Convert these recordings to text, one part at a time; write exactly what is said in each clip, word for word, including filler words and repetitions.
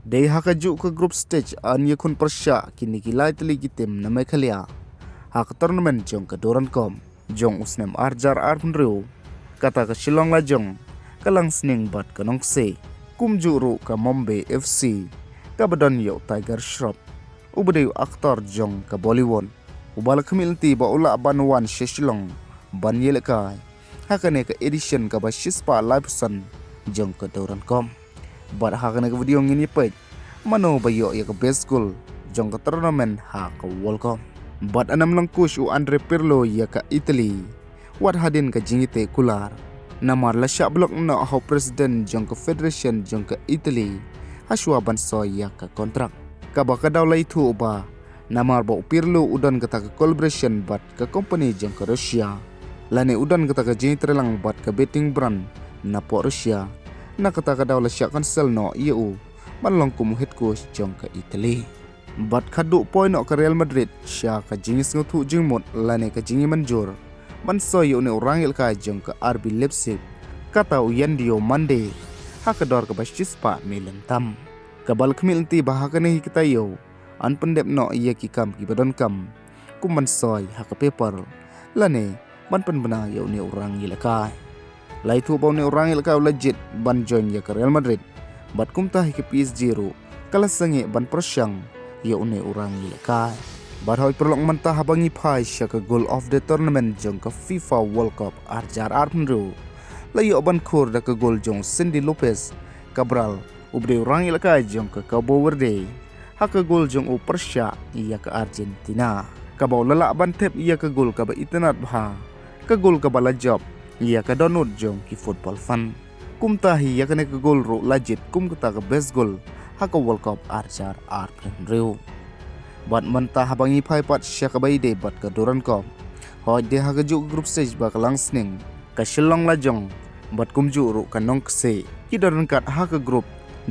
Dei ha kajuh ka group stage yn ïakhun pyrshah kine ki lai tylli ki team na Meghalaya ha ka tournament jong ka Durand Cup jong u snem ar hajar arphew hynriew. Kata ka Shillong Lajong, ka Langsning bad ka Nongksih, kumjuh ruh ka Mumbai F C, kaba don ïa u Tiger Shroff, uba dei u actor jong ka Bollywood, uba la khmih lynti ba u lah ban wan sha Shillong ban ïalehkai ha kane ka edition kaba shispah laiphew san jong ka Durand Cup. Bad ha kane ka video ngin ïa peit mano ba ïoh ïa ka best goal jong ka tournament ha ka World Cup. Bad yn ym long coach u Andrea Pirlo ïa ka Italy wat hadien ka jingïateh kular, namar la shah block noh ha u president jong ka federation jong ka Italy hashwa ban soi ïa ka contract, kaba ka daw la ïathuh ba namar ba u Pirlo u don kata ka collaboration bad ka company jong ka Russia, lane u don kata ka jingtreilang bad ka betting brand na pdeng Russia, na kata ka daw la shah cancel noh ïa u ban long kum u head coach jong ka Italy. Bad khadduh poi noh ka Real Madrid sha ka jingsngewthuh jingmut lane ka jingmynjur ban soi ïa une u rangïalehkai jong ka R B Leipzig, kata u Yan Diomande, ha ka dor kaba shispah million tam, kaba la khmih lynti ba ha kane hi ka taïew yn pyndep noh ïa ki kam kiba donkam, kum ban soi ha ka paper lane ban pynbna ïa une u rangïalehkai. La ïathuh ba une u rangïalehkai u la jied ban join ïa ka Real Madrid, bad kumta hi ka P S G ruh ka la sangeh ban pyrshang ïa une u rangïalehkai. Bad hoi paralok, mynta haba ngi phai sha ka goal of the tournament jong ka FIFA World Cup ar hajar arphew hynriew, la ïoh ban khur da ka goal jong u Cindy Lopez Cabral, uba dei u rangïalehkai jong ka Cabo Verde, ha ka goal jong u pyrshah ïa ka Argentina, kaba u la lah ban thep ïa ka goal kaba itynnad bha, ka goal kaba la jop ïa ka dohnud jong ki football fan. Kumta hi ïa kane ka goal ruh la jied kum kata ka best goal ha ka World Cup ar hajar arphew hynriew. Bad mynta haba ngi phai pat sha kaba ïadei bad ka Durand Cup, hoi dei ha kajuh ka group stage ba ka Langsning, ka Shillong Lajong, bad kumjuh ruh ka Nongksih, ki don ryngkat ha ka group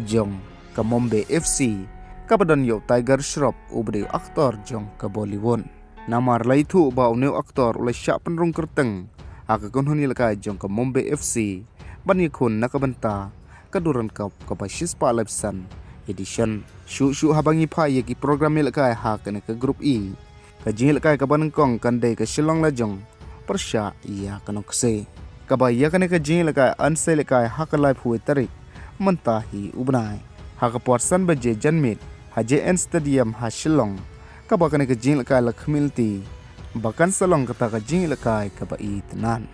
jong ka Mumbai F C, kaba don ïa u Tiger Shroff, uba dei u actor jong ka Bollywood. Namar la ïathuh ba une u actor u la shah pynrung kyrteng ha ka kynhun ïalehkai jong ka Mumbai F C ban ïakhun na ka bynta ka Durand Cup kaba shispah laiphew san edition. Shuh shuh haba ngi phai ïa ki program ïalehkai ha kane ka group E, ka jingïalehkai kaba nyngkong kan dei ka Shillong Lajong pyrshah ïa ka Nongksih, kaba ïa kane ka jingïalehkai yn sa ïalehkai ha ka laiphew wei tarik mynta hi u bnai, ha ka por san baje janmiet ha J N Stadium ha Shillong, kaba kane ka jingïalehkai la khmih lynti ba kan sa long kata ka jingïalehkai kaba itynnad.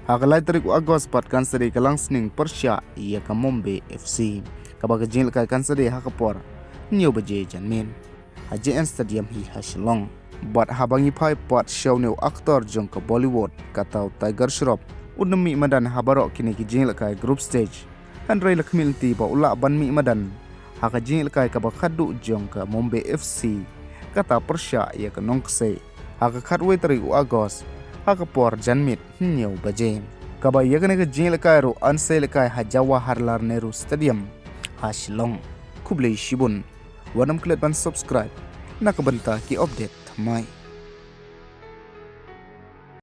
Ha ka lai tarik u August pat kan sa dei ka Langsning pyrshah ïa ka Mumbai F C, kaba ka jingïalehkai kan sa dei ha ka por hynñiew baje janmiet ha J N Stadium hi ha Shillong. Bad haba ngi phai pat sha une u actor jong ka Bollywood, kata u Tiger Shroff, un ym mih madan ha baroh kine ki jingïalehkai group stage, hynrei la khmih lynti ba u lah ban mih madan ha ka jingïalehkai kaba khadduh jong ka Mumbai F C, kata pyrshah ïa ka Nongksih, ha ka khatwei tarik u August, ha ka por janmiet hynñiew baje, kaba ïa kane ka jingïalehkai ruh yn sa ïalehkai ha Jawaharlal Nehru Stadium ha Shillong. Khublei shibun. Wat nym klet ban subscribe na ka bynta ki update thymmai.